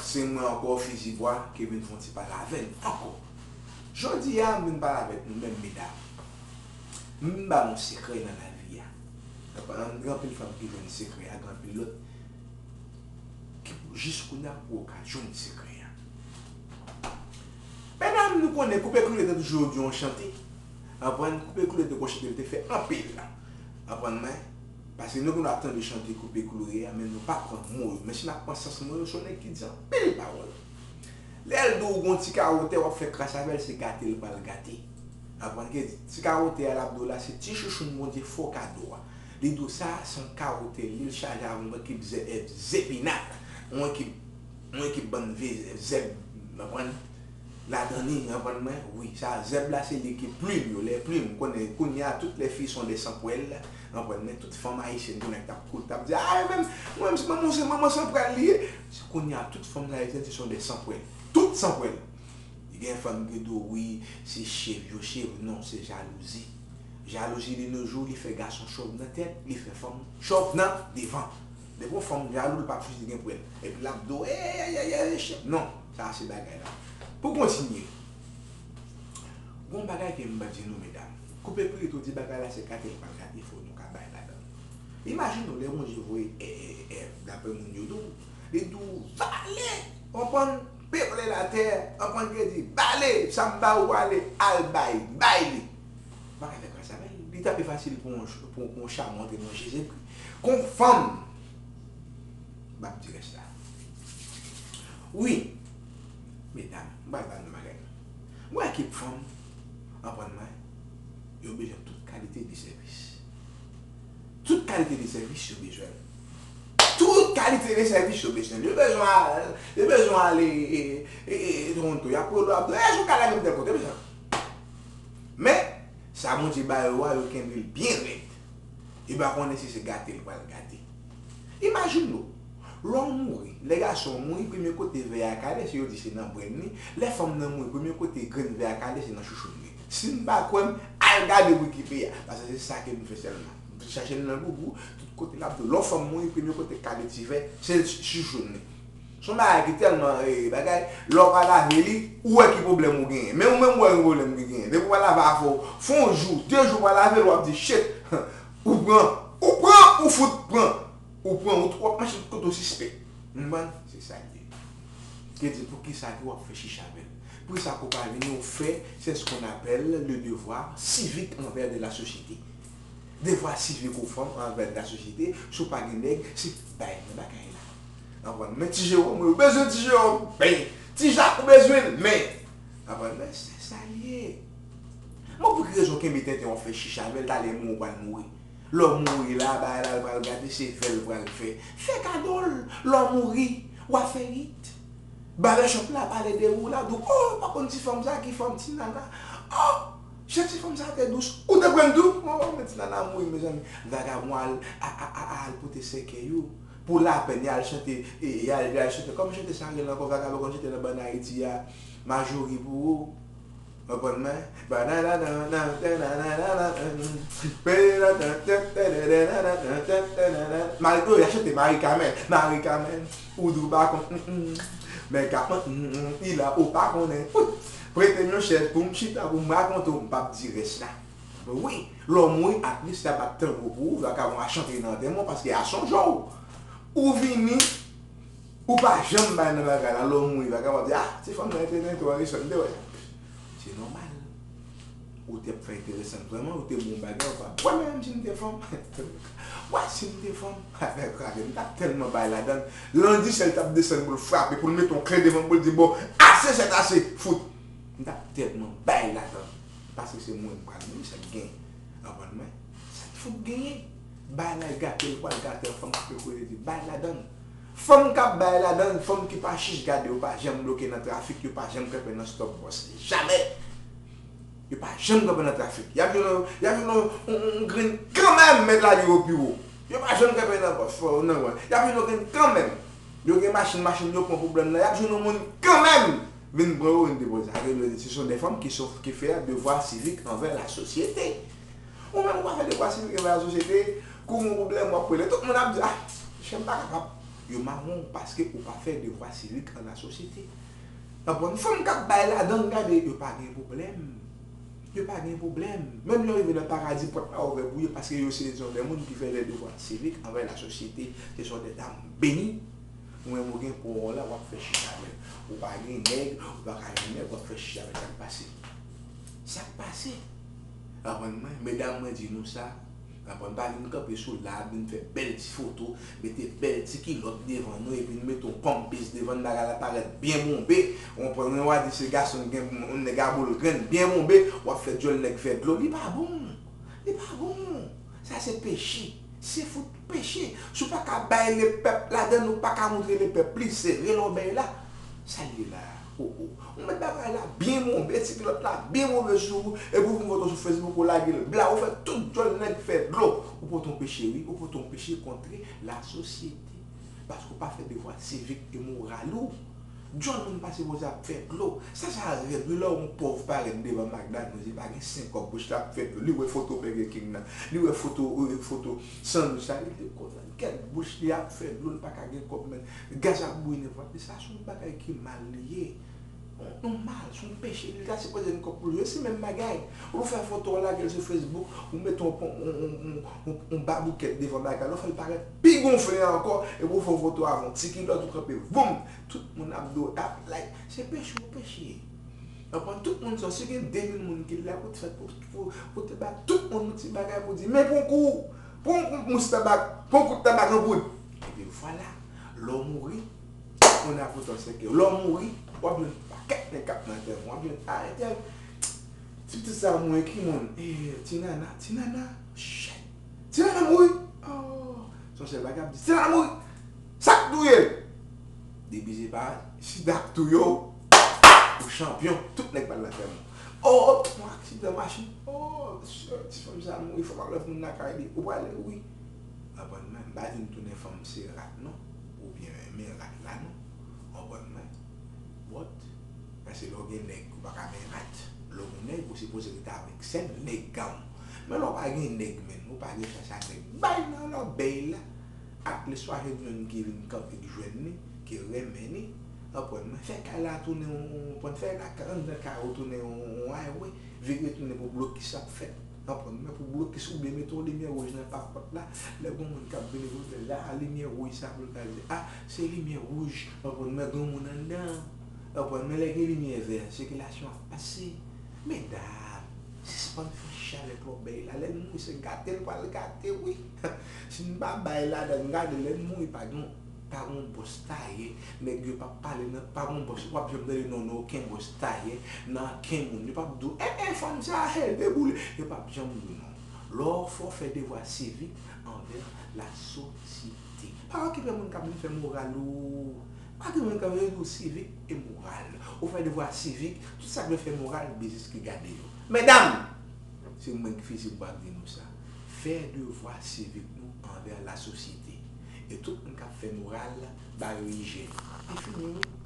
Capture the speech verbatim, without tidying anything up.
Se mwen ankò, Fizi Bwa, ki vin fè yon ti pale avè n ankò. Jodi a, m vin pale avèk nou menm, medam. M vin ba nou sekrè nan lavi a. Gen anpil fanm ki jwenn sekrè a, gen anpil lòt ki pou jis kounye a pou yo ka jwenn sekrè a. Medam, nou konnen koupe koulye te toujou di yon chante. Anprann, koupe koulye te gon chante l te fè anpil. Anprann mwen, paske nou konn ap tande chante koupe koulye a, men nou pa pran mo yo. Men si n ap pran sans mo yo, se yon nèg ki di anpil pawòl. Lè l di w gon ti kawo tè w ap fè kras avè l, se gate l pral gate. Anprann ke ti kawo tè a l ap di w la, se ti chouchoun Bondye fè w kado a. Li di w sa, se yon kawo tè, li l chaje avè yon ekip zè-, zepinat, yon ekip, yon ekip bann vye zèb, anprann, ladan li, anprann mwen, wi, sa, zèb la se li ki plim yo, les plumes, konnen, kounye a, toutes les filles sont des sans poils, anprann mwen, tout fanm ayisyèn kounye a k t ap kout, t ap di, a, mwen menm, mwen menm, se manman, se manman sans poils li ye. Se kounye a, tout fanm ayisyèn, ce sont des sans poils. Tout sans poils. Li gen fanm ki di w, wi, se cheve, yo cheve, non, se jalouzi. Jalouzi de nos jours, li fè gason chòv nan tèt, li fè fanm chòv nan devan. Depi yon fanm jalou, li p ap chèche gen pwèl. Epi l ap di w, ey, ey, ey, ey, chèf. Non, sa se bagay la. Pou kontinye, gon bagay ke m ba di nou, medam. Koupe koulye tou di bagay la se gate l pral gate, fò nou ka bay ladan l. Imajine w, lè Bondye voye Èv, Èv, Èv, daprè moun yo di w, li di w, vale, anprann, pevle latè, anprann, Bondye di, bale, sa m ba ou ale, al bay, bay li. Ou pa ka fè kras avè l. Li ta pi fasil pou yon, pou, pou yon cha monte nan Jezikri. Kon fanm, m ap di rès la. Wi, medam, m pral ba nou bagay. Mwen ekip fanm, anprann mwen, yo bezwen tout kalite de sèvis. Tout kalite de sèvis yo bezwen. Tout kalite de sèvis yo bezwen. Yo bezwen al, yo bezwen ale, e, e, e, e, Toronto. Y ap rele w ap di, e, jou ka lage m tèl kote, bezwen. Men, sa Bondye ba yo a, yo kenbe l byen rèd. Yo pa konnen si se gate l pral gate. Imajine w, lè w mouri, lè gason mouri, premye kote vè a kale, se yo di se nan brenn li. Lè fanm nan mouri, premye kote grenn vè a kale, se nan chouchoun li. Si n pa kwè m, al gade Wikipedia, paske se sa ke m fè sèlman. M chache l nan Google, tout kote l ap di w, lè yon fanm mouri, premye kote kale ti vè, se chouchoun li. Se yon bagay ki tèlman, e, bagay, lè w pa lave li, ou wè ki pwoblèm ou genyen. Men ou menm ou wè ki pwoblèm ki genyen. Depi w pa lave afè w, fè yon jou, de jou w pa lave l, w ap di, shit, ou pran, ou pran, ou fout pran. Ou pran, ou, w ap mache tout kote w sispèk. Ou konprann? Se sa l ye. Ke di, poukisa ke w ap fè chicha avè l? Poukisa ke w pa vini, w fè, c'est ce qu'on appelle le devoir civique envers de la société. Devwa sivik ou fanm anvè lasosyete, si w pa gen nèg, se bay nan bagay la. Anprann? Men ti Jewòm, wi, ou bezwen ti Jewòm, ben, ti Jak, ou bezwen l, men. Anprann? Men se sa l ye. Men pou ki rezon kenbe tenten w ap fè chicha avè l, talè mouri w pral mouri. Lè w mouri la, bagay la l pral gate, se fè l pral fè. Fè kado l, lè w mouri, w a fè it. Barbershop la pale de ou, la di w, oh, pa konn ti fanm sa ki fanm ti nana. Oh, jan ti fanm sa te dous. Ou te pran l tou? Oh, men ti nana mouri, mezanmi. Vagabon al, a, a, a, a, al pote sèkèy yo. Pou lapèn, y al chante, e, y al, y al chante. Kòman chante sa rele ankò, vagabon konn chante nan bann Ayiti a? Majori pou ou. Konprann mwen? Mari, oh, y a chante Mari Kamèn, Mari Kamèn, ou di w pa konn, mm, mm. Men ka, mm, mm, mm, li la, ou pa konnen. Prete m yon chèz pou m chita, pou m rakonte w, m p ap di rès la. Wi, lè w mouri, at least y ap bat tanbou pou ou, vakabon a chante nan antèman w, paske a sonje w. Ou vini, ou pa janm bay nan bagay la, lè w mouri, bagay w ap di, ah, ti fanm nan enteresan, enteresan, m te wè. Se nòmal. Ou te ap fè enteresan vrèman, ou te bon bagay, ou pa bwè menm si m te fanm. Wè, si m te fanm, avèk rale, m t ap tèlman bay ladann. Lè yon disèl t ap desann pou l frape, pou l mete yon kle devan, pou l di, bon, ase, sèt ase, fout. M t ap tèlman bay ladann. Paske se mwen m pral mouri, sa k gen. Anprann mwen? Sa k fout genyen? Bay la gate, l pral gate, fanm k pe koze di, bay ladann. Fanm k ap bay ladann, fanm ki pa chich gade, yo pa janm bloke nan trafik, yo pa janm kanpe nan stop bòs. Jamè! Yo pa janm kanpe nan trafik. Y ap jwenn yon, y ap jwenn yon, yon, yon, yon grenn kanmenm, mèt lage yo pi wo. Yo pa janm kanpe nan bòs, fò, nan wè. Y ap jwenn yon grenn kanmenm. Yo gen machin, machin yo pran pwoblèm nan. Y ap jwenn yon moun kanmenm vin pran yo, vin depoze. Sa vle di, ce sont des femmes qui sont, qui fait devoir civique envers la société. Ou menm ou pa fè devwa sivik anvè lasosyete, kou gon pwoblèm w ap rele. Tout moun ap di, ah, chè m pa kapab. Yo mawon w paske ou pa fè devwa sivik an lasosyete. Konprann? Fanm k ap bay ladan, gade, yo pa gen pwoblèm. Yo pa gen pwoblèm. Menm lè yo rive nan paradi, pòt la ouvè pou yo paske yo se yon de moun ki fè lè devwa sivik anvè lasosyete. Se yon de dam beni. Ou menm ou gen pou w la, w ap fè chich avè l. Ou pa gen nèg, ou pa ka gen nèg, w ap fè chich avè l. Sa k pase? Sa k pase? Konprann mwen? Medam, mwen di nou sa. Konprann? Pa vin kanpe sou la, vin fè bèl ti foto, mete bèl ti kilòt devan nou, epi n mete yon pampers devan n, bagay la parèt byen bonbe. Ou konprann mwen? W a di se gason ki gen yon nèg a boul grenn, byen bonbe, w ap fè djòl nèg fè dlo. Li pa bon. Li pa bon. Sa se peche. Se fout peche. Si w pa ka bay lepèp ladan, ou pa ka montre lepèp li, sere lòbèy la. Sa l ye la? Oh, oh. Ou met bagay la byen bonbe, ti kilòt la byen bonbe sou ou, epi ou vin foto sou Facebook, ou lage l bla, ou fè tout djòl nèg fè dlo. Ou pote yon peche, wi. Ou pote yon peche kont lasosyete. Paske ou pa fè devwa sivik e moral ou. Djòl moun pa sipoze ap fè dlo. Sa, sa rèd, wi, lè yon pòv parèt devan McDonald's, li pa gen senk kòb, bouch la ap fè dlo. Li wè foto Burger King nan, li wè foto, euh, foto sandwich la, li di, "Konsa, kèt bouch li ap fè dlo, li pa ka gen kòb, men gaz ap bouyi nenpòt." Sa se yon bagay ki mal li ye. Nòmal, se yon peche, li ta sipoze gen kòb pou l jwe, se menm bagay. Ou fè foto, w lage l sou Facebook, ou mete yon, yon, yon, yon, yon, yon baboukèt devan bagay la, ou fè l parèt pi gonfle ankò, epi ou fè yon foto avè yon ti kilòt, ou kanpe, voum! Tout moun ap do, ap like. Se peche ou peche. Konprann? Tout moun sa, si gen de mil moun ki la, pou te fè, pou, pou, pou te ba tout moun yon ti bagay pou di, men pran kou, pran yon kout mous tabak, pran yon kout tabak an poud. Epi vwala, lè w mouri, moun ap kontan sèke w. Lè w mouri, w ap jwenn pakèt nèg k ap nan antèman, w ap jwenn, a, entèl, ti pitit sa mouri, ki moun? E, ti nana, ti nana, shit. Ti nana mouri. Oh, se yon sèl bagay ap di, ti nana mouri. Sa k touye l? Depi se pa sida k touye w, ou chanpyon, tout nèg pral nan antèman. Oh, yon aksidan machin. Oh, ti fanm sa mouri, fò m al wè moun lakay li. Ou prale, wi. Konprann mwen, m pa di m tounen fanm se rat non, oubyen men rat la non. Konprann mwen. But, paske lè w gen nèg, ou pa ka men rat. Lè w gen nèg, ou sipoze rete avèk sèl nèg gang. Men lè w pa gen nèg, menn, ou pa gen chans a nèg. Bay nan lòbèy la. Ak lè swa jwenn youn ki vin kanpe, ki jwenn li, ki renmen li. Konprann mwen, fè kay la tounen yon, yon, konprann, fè la, anndan kay ou tounen yon, yon highway, vire tounen pou blokis ap fèt. Konprann mwen, pou blokis oubyen mete yon limyè wouj nan pa pòt la. Lè gen moun k ap vini pou l fè la, limyè wouj sa pou l ka di, a, se limyè wouj. Konprann mwen, gen moun anndan. Konprann mwen, lè gen limyè vè, sikilasyon ap pase. Medam, sispann fè chich avèk lòbèy la. Lè n mouri, se gate l pral gate, wi. Si n pa bay ladan n, gade, lè n mouri, pa gen, pa gen bòs taye. Nèg yo p ap pale nan, pa gen bòs, w ap janm tande non, nan okenn bòs taye, nan okenn moun. Yo p ap di w, e, e, fanm sa, e, deboule. Yo p ap janm di w non. Lè w fè, w fè devwa sivik anvè lasosyete. Pa okipe moun k ap vin fè moral ou. Pa gen moun k ap vin di w sivik e moral. Ou fè devwa sivik, tout sa k vle fè moral, biznis ki gade yo. Medam, se mwen ki fizib pou ap di nou sa. Fè devwa sivik nou anvè lasosyete. E tout moun k ap fè moral, ba yo ijèn. Li fini, wi.